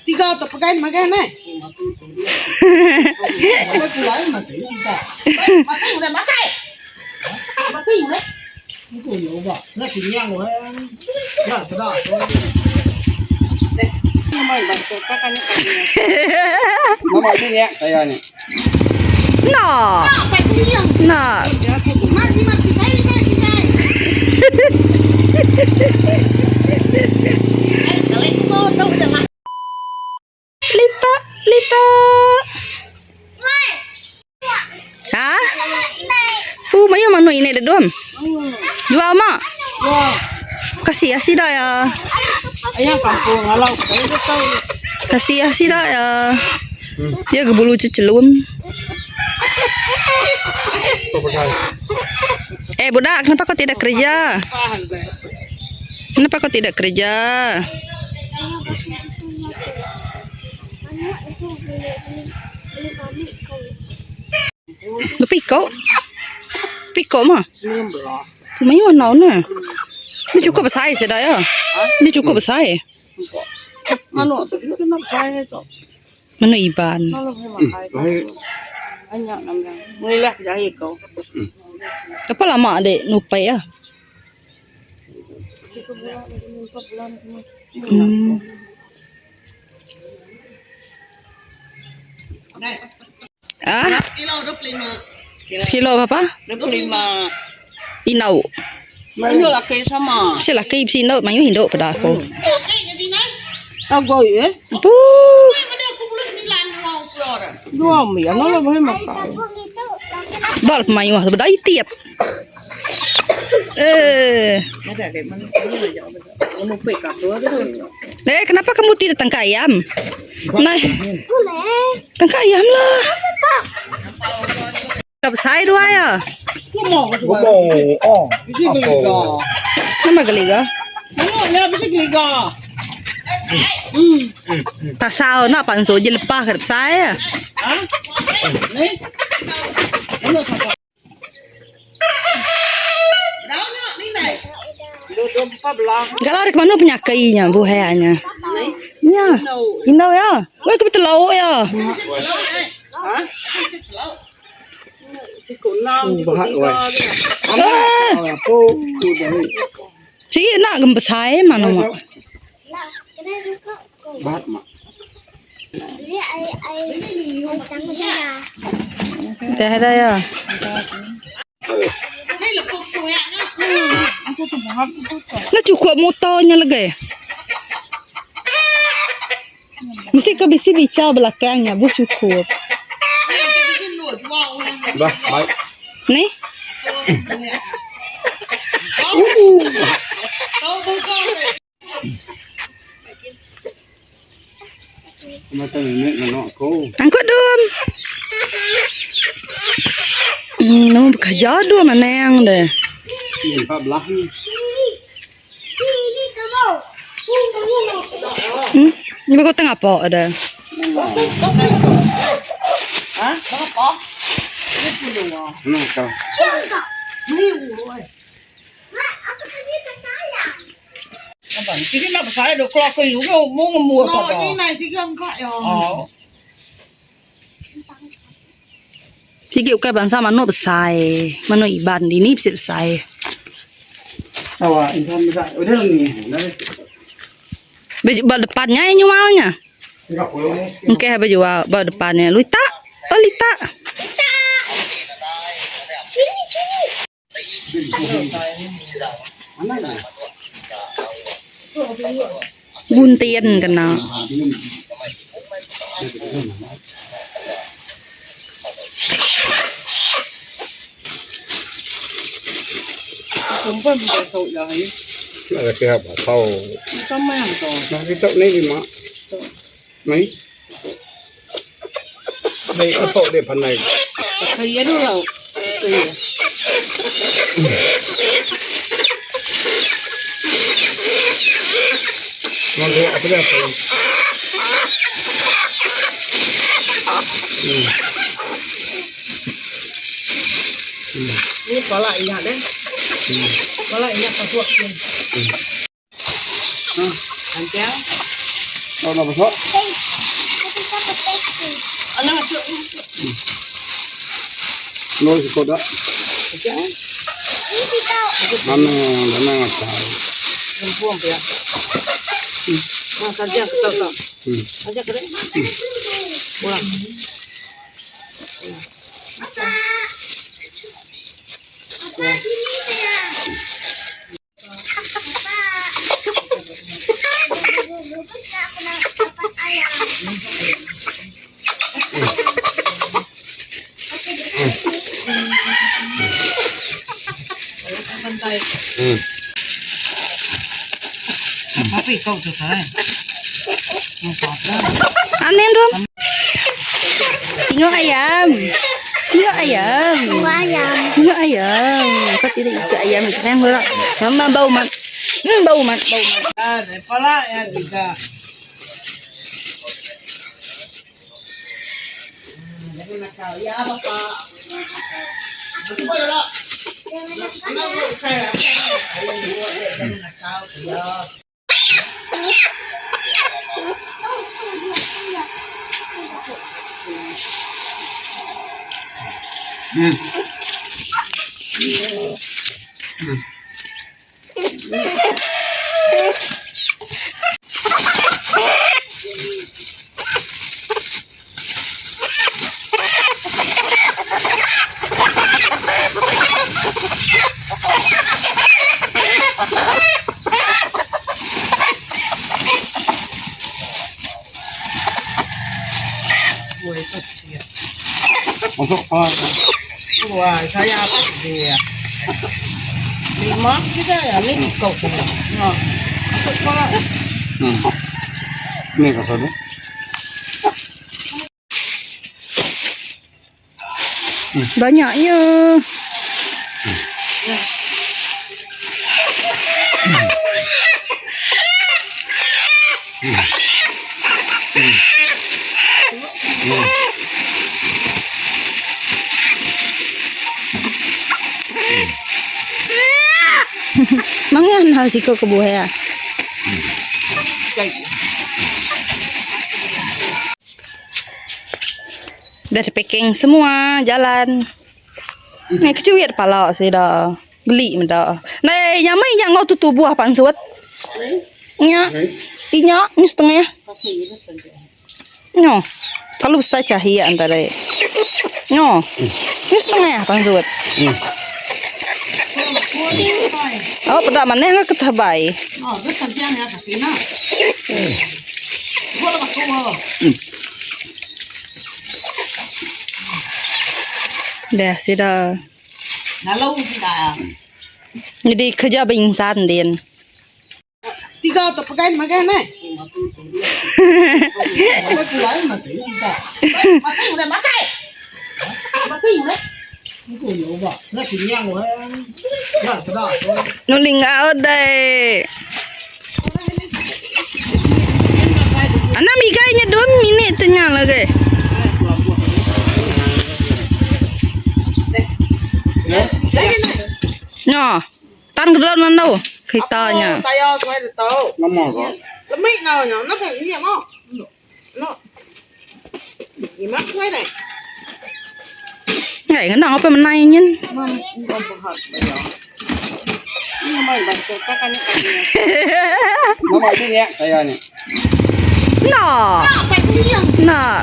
Tiga tu pegai magai nai. No. No. Lita, lita. Ha? Pu mayuh manuk ini dedum. Jual mak. Kasih ya sida ya. Kasih ya sida ya. Dia ke bulu cecelum. Eh budak, kenapa kau tidak kerja? Kenapa kau tidak kerja? Bepikok. Pikok mah. Mayuh anau ne. Ni cukup besar sida ya. Ni cukup besar. Manuk Iban. Berapa lama dek nupai ya? Ah? Sekilo berapa? 25. Inau. Mana laki sama. Mesti laki mesti inau mayuh indu peda aku. Agoi eh. Puh. Dua mi ana lah boleh makan. Dal mayuh sebeda itit. Eh. Eh, kenapa kamu tidak tangkap ayam? Nah. Tangkap ayam lah. Besar dua ya. Nama geliga? Pasal nak pansu je lepas ke besar ya. Kalau ada ke mana penyakainya, buhainya. Nya. Inau ya. Woi ke betul lauk ya. Eh. Sigi nak gem besai mana mak. Dah ada ya. Nak cukup motornya lagi. Mesti ke bisi bica belakangnya, bu cukup. Bah, baik. Ni? Macam ini nak aku. Angkut dum. Nama bekerja dum anang deh. Ini 14 ni. Ni kau tengah apa ada? Nak kau. Jadi nak besar dok keluar ke juga mau ngemur No, ini nai sigang kak ya. Oh. Sigi ukai bangsa manuk besar. Manuk Iban ini bisa besar. Awak insan besar. Udah ni. Baju bal depannya yang nyualnya. Okey, habis jual bal depannya. Lita. Oh, Lita. Mana ni? Buntian kena. Perempuan bisa tahu dah ni. Ada ke apa? Tahu. Sama yang tu. Nak kita ni lima. Ni. Ni apa dia pandai? Kaya tu lah. Kaya. Nanti apa dia apa? Ni pala ingat deh. Pala ingat pasuk ni. Anjang. Tau nak besok. Noi si kodak. Mana mana ngata. Aneh dong. Tengok ayam. Tengok ayam. Tengok ayam. Kau tidak ikut ayam sayang pula. Mama bau mat. Bau mat, bau mat. Pala ya juga. Masuk ah. Wah, saya apa dia? Lima kita ya, ini kau semua. Nah, masuk pala. Ni kata tu. Banyaknya. Mangan hal siko ke buah ya. Dah packing semua jalan. Ni kecuit pala sih dah. Geli menda. Nei nyamai yang ngau tutu buah pansut. Nya. Inya ni setengah. Nyo. Kalau besar cahaya antara. Nyo. Ni setengah pansut. Oh, pada mana yang ketabai? Oh, itu sajian ya, kasih na. Gua lah masuk. Dah sudah. Lalu tidak. Jadi kerja bingsan din. Tiga tu pakai makan ni. Mati udah mati. Mati udah. Nuling out deh. Anak migainya 2 minit tanya lagi. Nyo. Tan ke dalam nau keretanya. Saya saya tahu. Lama kau. Lemik nào nhỏ nó phải gì không? Nó. Gì mắc thế này. Ngai kena apa menaiknya? Lama ni ya saya ni. No. No.